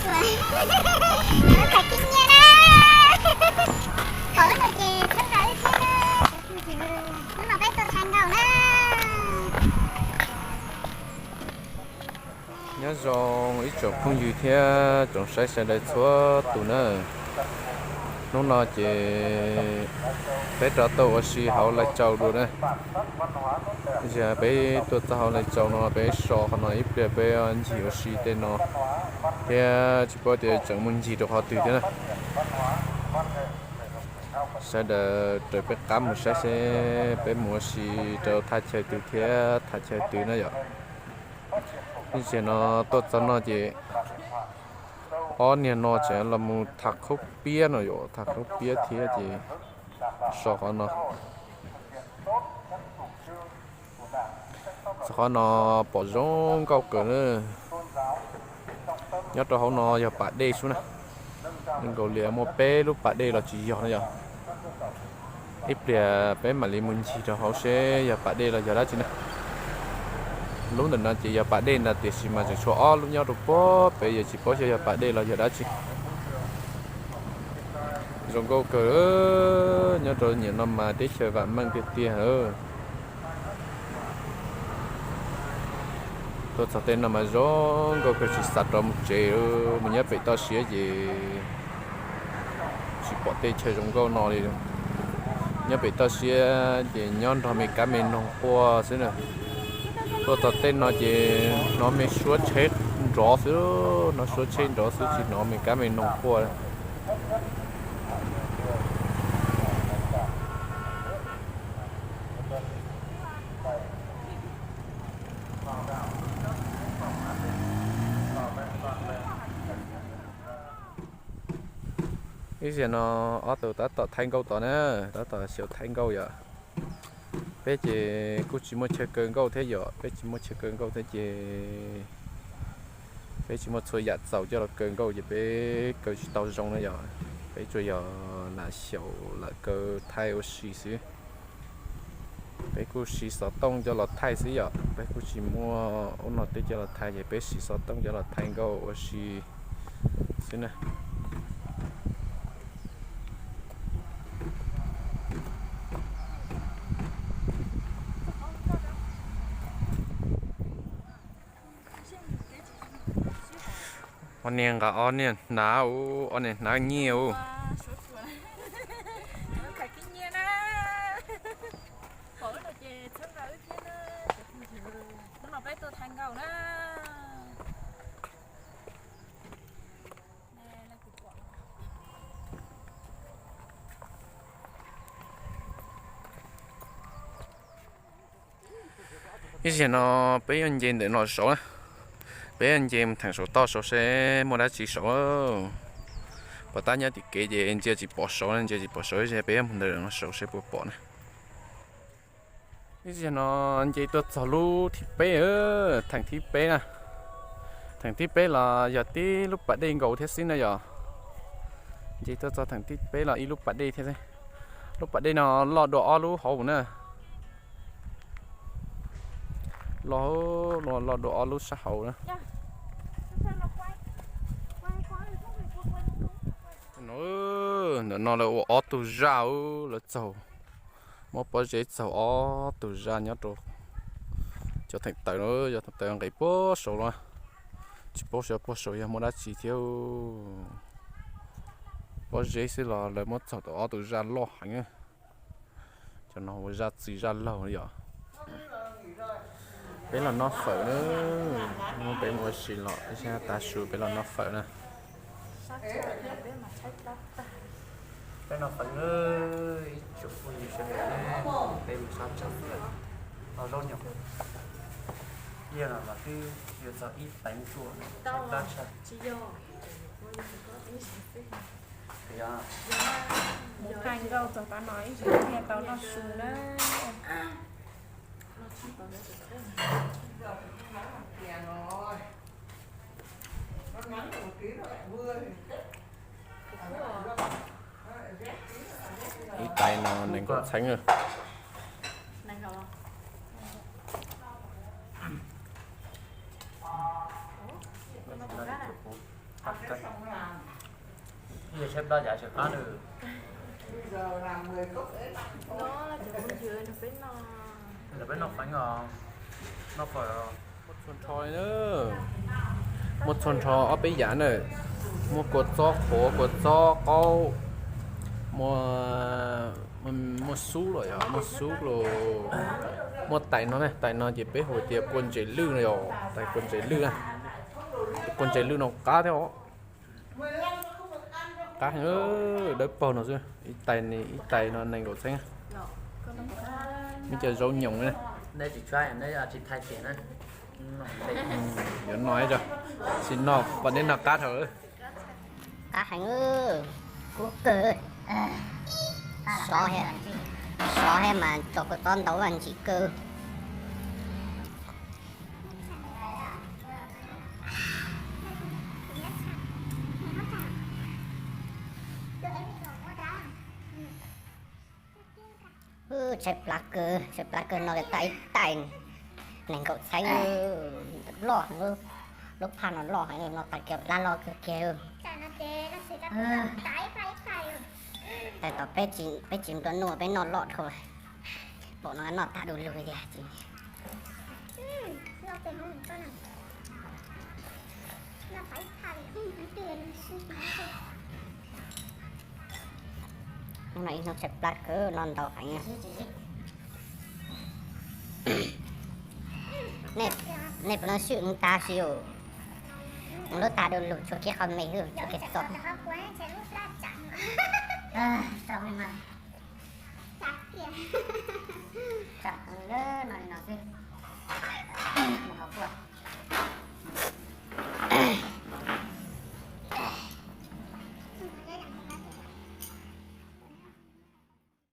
Tham kib nyiaj na. Qhov no ces txhob rawv thiab na. Hnub no peb tuaj thaij nkauj na. Nyob zoo ib tsoom phooj ywg thiab tsoom saib sawv daws txhua tus na. Hnub no ces peb rov tuaj ua si hauv Lai Châu dua na. Tab sis peb tuaj txog hauv Lai Châu no peb so qhov no ib pliag peb ncig ua si tej no thiab tsis paub tias tseem mus ncig rau qhov twg thiab na. Sawv daws raws peb qab mus saib seb peb mus ua si rau thaj chaw twg thiab thaj chaw twg na yom. Ib zaug no tuaj txog no ces ob niag no tseem los mus tham khaub piab no yom, tham khaub piab thiab ces so qhov no. Txog qhov no pom zoo nkauj kawg na. Nyob rau hauv no yog pas dej xwb na. Zoo nkaus li muaj peb lub pas dej los tsis yog no yom. Ib pliag peb mam li mus ncig rau hauv seb yog pas dej los yog dab tsi na. Lub ntawm no ces yog pas dej ntag tiam sis mas tseem tshuav ob lub nyob rau puag pem, yog tsis paub xyov yog pas dej los yog dab tsi. Zoo nkauj kawg, nyob rau nyuam no mas teb chaws vam meej tiag tiag. Tuaj txog tej no mas zoo nkauj kawg tsis xav rov mus tsev, mus nyob pem toj siab ces tsis pom tej chaw zoo nkauj no li. Nyob pem toj siab ces nyob nrog me kab me noog quaj xwb na. Tuaj txog tej no ces hnov me suab tsheb nrov xwb, hnov suab tsheb nrov xwb tsis hnov me kab me noog quaj. Ib zaug no ob tug tab tom thaij nkauj tod na, tab tom xyaum thaij nkauj yom. Peb ces kuj tsis muaj chaw kaw nkauj thiab yom, peb tsis muaj chaw kaw nkauj thiab ces peb tsis muaj txhua yam txaus coj los kaw nkauj ces peb kaw tsis tau zoo na yom. Peb tsuas yog lam xyaum lam kaw thaij ua si xwb. Peb kuj siv xov tooj coj los thaij xwb yom, peb kuj tsis muaj ub no tej coj los thaij ces peb siv xov tooj coj los thaij nkauj ua si xwb na. Ob niag nqa ob niag hnav, ob niag hnav nyiaj. Hnub no peb tuaj thaij nkauj na. Ib zaug no peb yuav nce ntawm no saud na, peb yuav nce mus theem saum toj saud seb muaj dab tsi saud. Pom tab nyob tim kev ces ntsia tsis pom saud, ntsia tsis pom saud, ib zaug peb yuav mus ntawm no saud seb puas pom na. Ib zaug no nce tuaj txog lub thib peb, theem thib peb na. Theem thib peb los yog tib lub pas dej nkaus thiab xwb na yom. Nce tuaj txog theem thib peb los ib lub pas dej thiab xwb. Lub pas dej no loj dua ob lub hauv na. Loj, loj dua ob lub sab hauv na. Ntawm no lawv ua ob tug zaj, lawv txaug, muab pob zeb txaug ob tug zaj nyob rau cov theem tawv, cov theem tawv nqis puag saud los, tsis paub xyov puag saud yog muaj dab tsi thiab. Pob zeb xwb los lawv muab txaug tau ob tug zaj loj heev. Cov no ua zaj txwv zaj laug yom. Peb los noj fawm na, peb mus ua si los, tav su peb los noj fawm na. Peb noj fawm na, ib tsoom phooj ywg sawv daws, peb mus sab tsev, no zaub nyom, yog los twb yuav txog ib teev tuaj, tab tshaj. Mus thaij nkauj txog tav no ib zaug thiaj tau noj su na. Ib tais no nees nkaum txheeb lawm. Yog saib plab yav tsis qab nws. Lawv peb noj feeb os, noj fawm os. Muaj txhua nrho li na, muaj txhua nrho ob peb yav na, muaj kua txob qhuav, kua txob qaub, muaj, muaj xub los yog muaj xub los, muaj tais no na, tais no ces peb hu tias kua ntses lwj no yog tais kua ntses lwj na. Kua ntses lwj no qab thiab os. Qab heev, dawb paug no xwb, ib tais, ib tais no nees nkaum txheeb. Muaj cov zaub nyoos na. Yuav noj tso, tsis noj pom neb noj qab dhau. Qab heev, kub kawg. Sov, sov thiab mas tso kua txob ntau ntsim kawg. Tshaib plab kawg, tshaib plab kawg, noj tag ib tais nees nkaum txheeb loj, lub phaj no loj heev, noj tag kiag plab loj kawg kiag. Tais tom peb tsis nplua nuj peb noj loj dhau, pom no noj tag du lug tiag. Hnub no ib hnub tshaib plab kawg, noj ntau heev. Nej puas noj swm mus tag si os? Mus lub tag du lug tshuav kiag qhov me xwb, tshuav kiag txo. Tsam no li no xwb. Mus hauv kua.